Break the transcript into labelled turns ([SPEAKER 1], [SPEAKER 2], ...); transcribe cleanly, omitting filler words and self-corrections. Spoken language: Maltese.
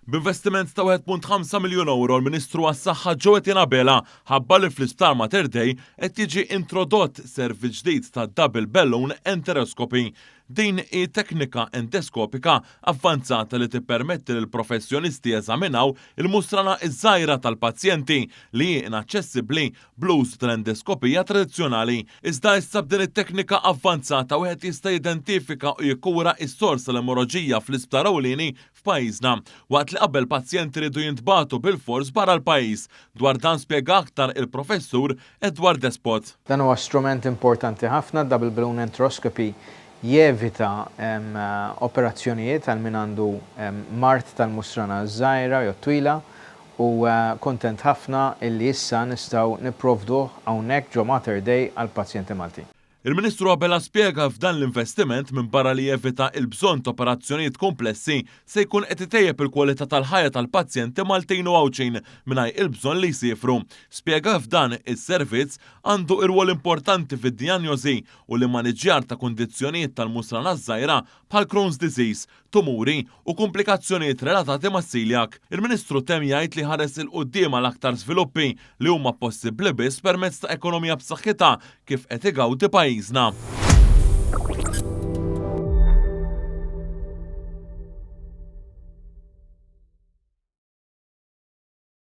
[SPEAKER 1] B'investiment ta' 1.5 miljun ewro l-Ministru għas-Saħħa Joe Etienne Abela ħabbar li fl-Isptar Mater Dei qed jiġi introdott servizz ġdid ta' double balloon enteroscopy. Din hi teknika endeskopika avvanzata li tippermetti lill-professjonisti jeżaminaw il-musrana ż-żgħira tal-pazjenti li hi inaċċessibbli bl-użu tal-endeskopija tradizzjonali. Iżda issa b'din it-teknika avvanzata wieħed jista' jidentifika u jikkura s-sors tal-emoroġija fl-isptar ewlieni f'pajjiżna, waqt li qabel pazjenti riedu jintbagħtu bilfors barra l-pajjiż. Dwar dan spjega aktar il-Professur Edward Despot.
[SPEAKER 2] Dan huwa strument importanti ħafna, double balloon enteroscopy jevita operazzjonijiet għal min għandu mard tal-musrana ż-żgħira jew t-twila u kuntent ħafna illi issa nistgħu nipprovduh hawnhekk ġo Mater Dei għall-pazjenti Maltin.
[SPEAKER 1] Il-Ministru Abela spjega kif dan l-investiment minbarra li jevita il-bżonn ta' operazzjonijiet kumplessi se jkun qed itejjeb il-kwalità tal-ħajja tal-pazjenti Maltin u Għawdxin mingħajr il-bżonn li jsiefru. Spjega kif dan is-servizz għandu irwol importanti fid-dijanjosi u l-immaniġġjar ta' kundizzjonijiet tal-musrana ż-żgħira bħal Crohn's disease, tumuri u kumplikazzjonijiet relatati mas-celiac. Il-Ministru temm jgħid li ħares 'il quddiem għal aktar żviluppi li huma possibbli biss permezz ta' ekonomija b'saħħitha kif qed igawdi pajjiżna.